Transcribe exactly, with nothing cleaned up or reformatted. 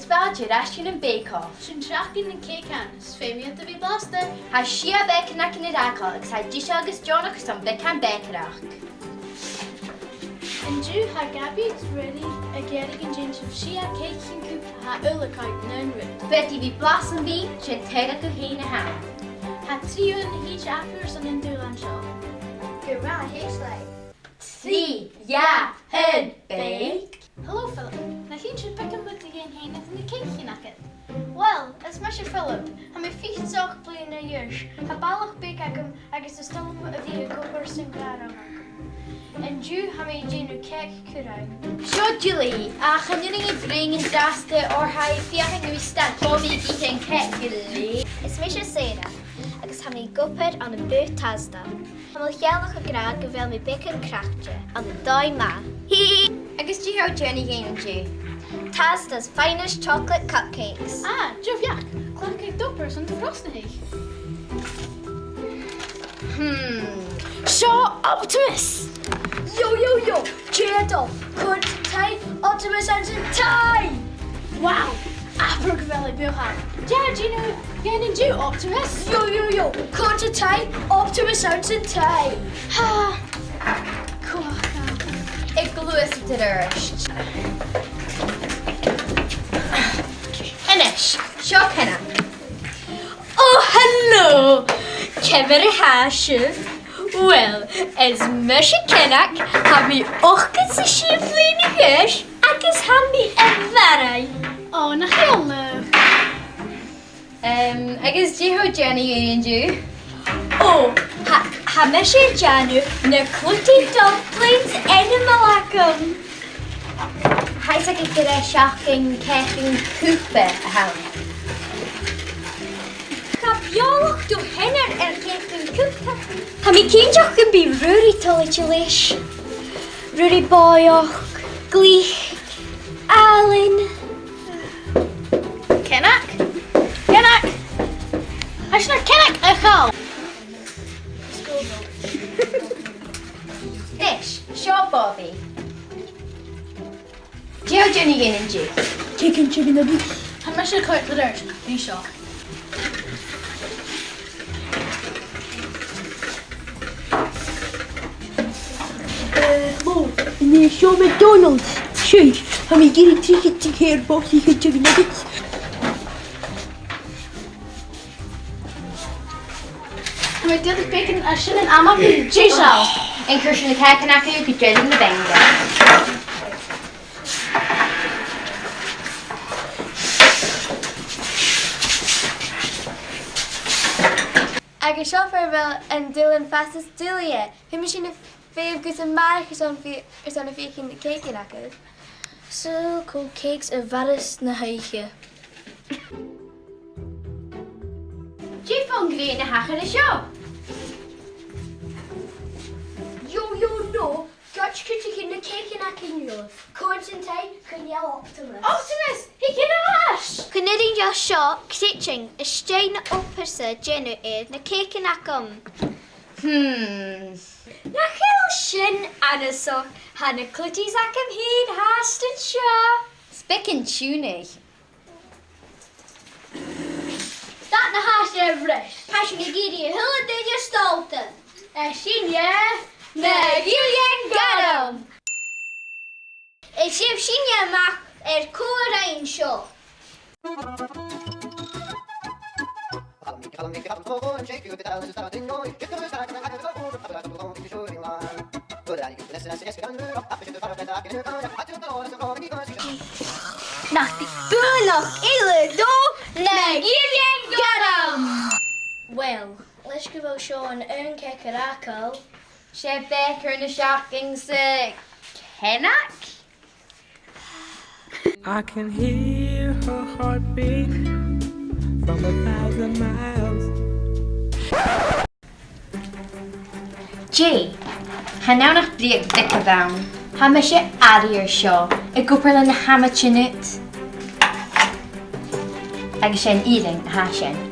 Fàilte air ais chun a' Bake Off. Seo an t-seachdain nan cèicean, is feumaidh iad a bhith blasta. Tha sia beagan againn air fhàgail agus tha deiseil agus deònach airson beagan bèicearachd. An-diugh tha Gabby is Ruairidh ag iarraidh an dèan sibh sia cèicean cupa a tha uile còmhla an aon rud. Faodaidh tu bhith blasta, 's e an t-aon rud a th' ann. Tha trì uairean a thìde aca airson an dùbhlan seo. Gu robh e ceart. Trì, dhà, aon, bake. Hello, Philip. Nach inns thu beagan mu do dheidhinn fhèin agus na cèicean agad? Well, is mise Philip. Tha mi fichead 's ochd bliadhna a dh'aois. Tha balach beag agam agus is toil leam a bhith ag obair san gràdh agam. An-diugh tha mi a' dèanamh cèic currain. Seo Julie, ach chan urrainn dhi bruidhinn an-dràsta oir tha i a' feuchainn ri stad bho bhith ag ithe an cèic gu lèir. Is mise Sarah, agus tha mi ag obair ann am bùth Tasda. Tha mo theaghlach ag ràdh gu bheil mi beagan craicte ann an dòigh math. Hee! Agus dè tha thu a' dèanamh fhèin an-diugh? Tasda's finest chocolate cupcakes. Ah, dè bheachd? Cleachd e ag obair airson do phrosnachaidh. Hmm. Seo Optimus! Yo, yo, yo! Dè tha dol? Cuir an taigh, Optimus, anns an taigh! Wow! Abair gu bheil e beòthail. Dè tha thu a' dèanamh fhèin an-diugh, Optimus? Yo, yo, yo! Cuir an taigh, Optimus, anns an taigh! Ha! Cuach. Ag gluasad air adhart. A-nis, seo Ceannaig. Oh, hello! Ciamar a tha sibh? Well, is mise Ceannaig, tha mi ochdad 's a sia bliadhna a dh'aois agus tha mi a' Bharraigh. Oh, nach eil thu? Em, agus dè tha thu a' dèanamh an-diugh? Oh, tha, tha mise a' dèanamh na Clutie Dumplings ainmeil agam. Tha fhios agad gur e seachdain cèicean cupa a th' ann. Cha b' eòlach do sheanair air cèicean cupa. Tha mi cinnteach gum bi Ruairidh toilichte leis. Ruairidh bòidheach, glic, àlainn. Ceannaig? Ceannaig! Tha sinn air Ceannaig a chall. Nis, seo Bobby. Dè tha thu a' dèanamh an-diugh? Chicken chicken nuggets. Tha mise a' coimhead air adhart ri seo. Eh, hello, an e seo McDonald's? Seadh, tha mi ag iarraidh trithead 's a ceithir bogsa chicken chicken nuggets. Tha mi dìreach a' faicinn, tha sin an t-àm againn deiseil. An cuir sinn na cèicean agaibh gu deireadh na beanga? Agus seo far a bheil an dùbhlan fhathast duilich. Feumaidh sinn a' feitheamh gus am maireach airson fei-, airson a' faicinn na cèicean agaibh. Saoil cò cèic a mhaireas na h-oidhche. Dè fon ghrèin a thachair an seo? Yo, yo, no, gabh cuideigin na cèicean againn uair. Cuir anns an taigh, chan eil Optimus. Optimus, thig air ais! Chan urrainn dhomh seo creidsinn, is dòcha gun do dh'fhàs e a' dèanamh air na cèicean agam. Hmm. Nach eil sin annasach, tha na cluties agam fhìn fhathast an seo. 'S beag an t-iongnadh. Stad na h-àite a-rithist. Tha sinn ag iarraidh a h-uile duine stòlda. Is sinne na Gillean Gorm. Is sibh sinne a-mach air cò rinn seo. Nach do dh'fhuiling eile dhomh na Gillean Gorm. Well, leis gu bheil seo an aon cèic air fhàgail, 's e bèicear na seachdain-sa Ceannaig. I can hear her heartbeat from a thousand miles. Jay, chan ann ach brìoghachd bheag a bh' ann. Tha mise airidh air seo, ag obair le na h-amaidean ud. Agus 's e an fhìrinn a tha sin.